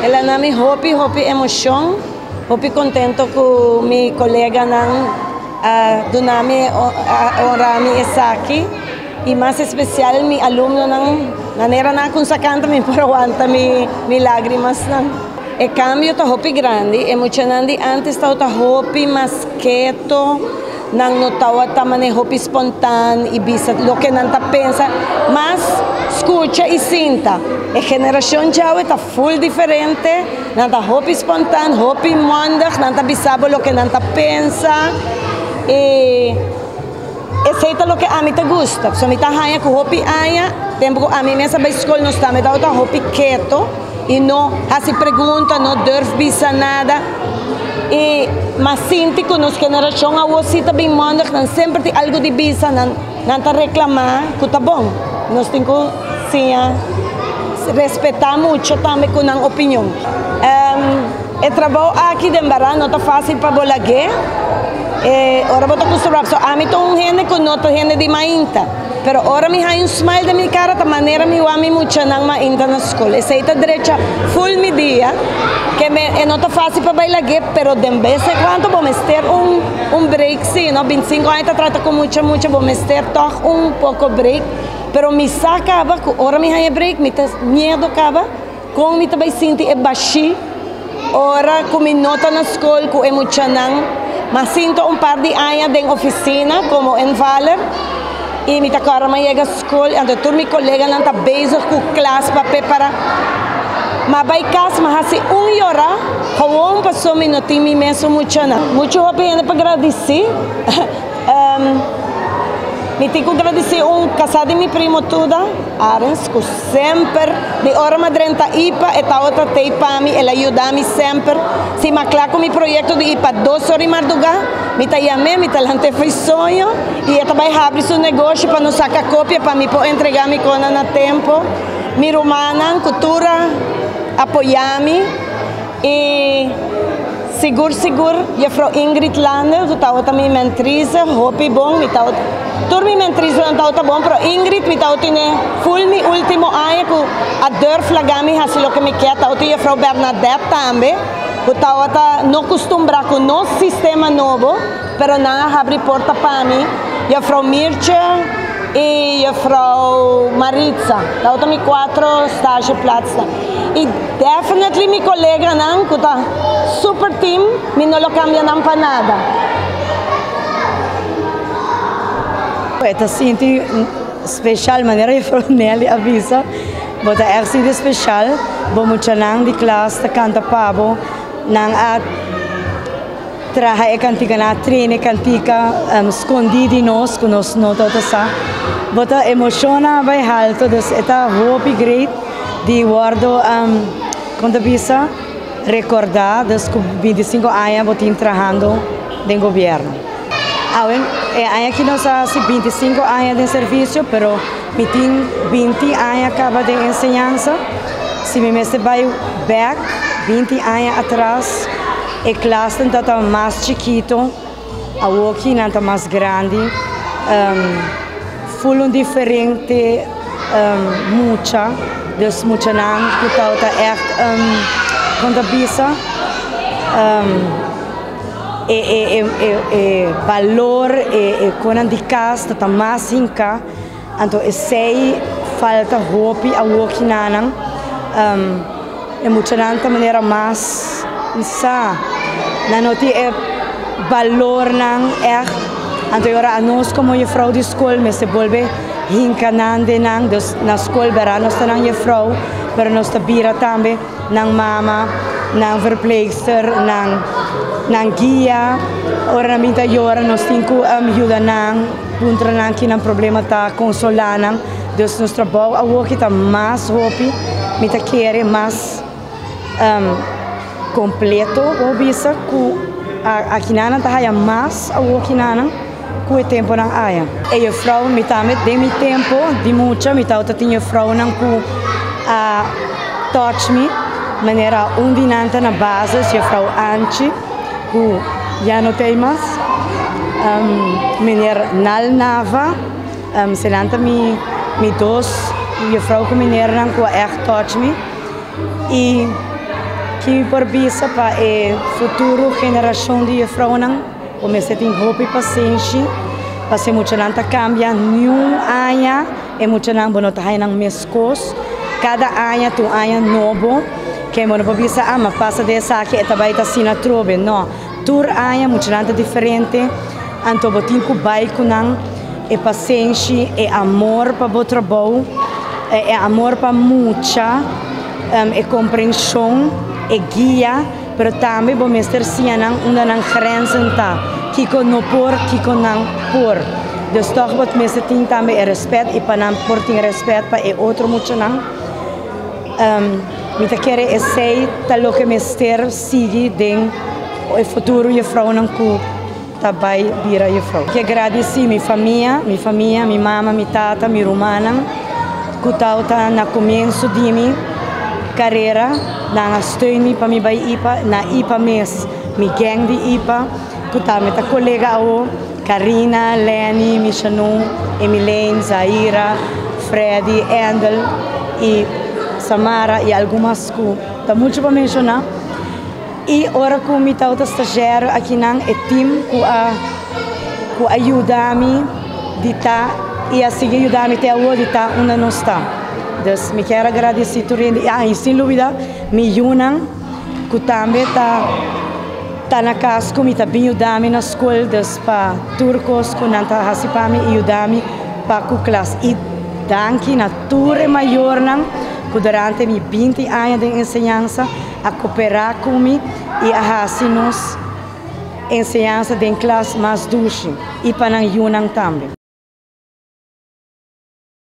El a na mi hopi hopi emocion, hopi contento cu mi coleganan a duna mi, a honra mi esaki y mas especial mi alumnonan, manera nan a cunsa canta mi por a wanta mi mi lagrimasnan. E cambio ta hopi grandi, e muchanan di antes tabata hopi mas keto, nan no tabata mane hopi spontan y bisa loke nan ta pensa, mas scucha y sinta. E generacion djawe ta full diferente, nan ta hopi spontan, hopi mondig, nan ta bisa bo loke nan ta pensa y esey ta loke ami ta gusta. Pasobra mi ta haña cu hopi aña, tempo cu ami mes a bay scol nos tambe tabata hopi keto y no haci pregunta, no durf bisa nada. Y mas sinti cu nos generacion awo si ta bin mondig, nan semper tin algo di bisa, nan nan ta reclama cu ta bon. Nos tin cu siña respeta mucho tambe cu nan opinion. E trabou aki den bara no ta facil pa bo lag'é, e ora bo ta custumbrá. So ami ta un hende cu no ta hende di mainta. Pero ora mi haña un smile den mi cara ta manera mi wak mi muchanan mainta na school. Esey ta drecha full mi dia. Ke me e no ta facil pa bay lag'é pero den bes en cuanto bo mester un un break si no. Bintisinco aña ta trata cu mucha mucha bo mester tog un poco break. Pero mi sa caba cu ora mi haña break mi ta miedo caba con mi ta bay sinti e bashi ora cu mi no ta na school cu e muchanan. M'a sinta un par di aña den oficina como invaller y mi ta corda m'a yega school anto tur mi coleganan ta bezig cu klas pa prepara. M'a bay cas m'a haci un yora gewoon pasobra mi no tin mi mesun muchanan. Mucho hopi hende pa gradici. Mi tin cu gradici un casa di mi primo Tuda Arends cu Semper di ora m'a drenta ipa e tawata tei pa mi, el a yuda mi semper. Si m'a kla ku mi proyekto di ipa dos or di mardugá, mi ta yam'é, mi ta lant'é fo'i soño i e ta bai habri su negoshi pa nos saka kopia pa mi por entregá mi kona na tempo. Mi rumannan ku tur a apoyá mi i sigur sigur Juffrouw Ingrid Lander ku tawata mi mentrise hopi bon, mi tawata tur mi mentrisenan tawata bon pero Ingrid mi tawata tene full mi ultimo aña ku a durf laga mi hasi loke mi kier, tawata Juffrouw Bernadette tambe ku tawata no kustumbrá ku nos sistema nobo pero nan a habri porta pa mi, Juffrouw Mirtje i Juffrouw Maritza tawata mi cuatro stageplaatsnan i definitely mi coleganan cu ta super team mi no lo cambia nan pa nada. E ta sinti special manera Juffrouw Nelly a bisa bo ta echt sinti special bo muchanan di klas ta canta pa bo nan a Traha e kantika nan a train e kantika skondí di nos ku nos no tabata sa. Bo ta emoshona bai halto dus e ta hopi great di wòrdu kon ta bisa rekordá dus ku bintisinko aña bo tin trahando den gobièrnu. Awe e aña aki nos a hasi bintisinko aña den servisio pero mi tin binti aña kaba den enseñansa. Si mi mester bai bèk binti aña atras. E klasnan ta ta mas chikito, awoki nan ta mas grandi, full un diferente mucha, dus muchanan ku tabata ègt kon ta bisa e balor, e konan di kas ta ta mas hinká. Anto esei falta hopi awoki na nan. E muchanan ta manera mas sa. Nan no tin e balornan ègt. Anto e ora anos komo jefrou di skol mester bolbe hinka nan den nan. Dus na skol bera nos ta nan jefrou, pero nos ta bira tambe nan mama, nan verpleegster, nan nan guia. Ora nan bin ta yora nos tin ku yuda nan. Puntra nan ki nan problema ta, konsolá nan. Dus nos trabou awoki ta mas hopi, mi ta kere mas kompleto, bo bisa ku akinanan ta haya mas awokinanan ku e temponan aya. E jufrou, mi tambe den mi tempo di mucha mi tabata tin jufrounan ku a touch mi, manera un di nan ta na basis, jufrou Anchi. Ku ya no t'ei mas. Meneer Nal Nava, senan ta mi mi dos juffrouw ku meneernan ku a ègt touch mi. I Ki por bisa pa e futuro generacion di juffrouwnan, bo mester tin hopi pasenshi, pasobra e muchanan ta cambia niun aña, e muchanan bo no ta haya nan mescos, cada aña ta un aña nobo, ke bo no por bisa ah ma pasa di esaki e ta bay ta asina atrobe, no, tur aña muchanan ta diferente, anto bo tin cu bay cu nan e pasenshi, e amor pa bo trabou, e amor pa mucha. E komprenshon, e guia, pero tambe bo mester siña nan unda nan grenzen ta, kiko no por, kiko nan por. Dus tòg bo mester tin tambe e rèspèt i pa nan por tin rèspèt pa e otro muchanan. Mi ta kere esei ta loke mester sigui den e futuro jefrounan ku ta bai bira jefrou. Ke gradisí mi famia, mi famia, mi mama, mi tata, mi rumannan ku tawata na komienso di mi karera, nan a steun mi pa mi bai ipa, na ipa mes, mi gang di ipa ku tambe ta kolega awo, Karina, Lenny, Mishanu, Emilaine, Zaira, Freddy, Endel i Samara i algun mas ku ta muchu pa menshoná. I ora ku mi tabata stagiario akinan e tim ku a ku a yuda mi di ta i a sigui yuda mi te awor di ta unda nos ta. Dus mi kier a gradisí tur hende i ah sin lubida mi yunan ku tambe ta ta na kas ku mi ta bin yuda mi na skol dus pa tur kos ku nan ta hasi pa mi i yuda mi pa ku klas. I danki na tur e mayornan ku durante mi binti aña den enseñansa a koperá ku mi i a hasi nos enseñansa den klas mas dushi i pa nan yunan tambe.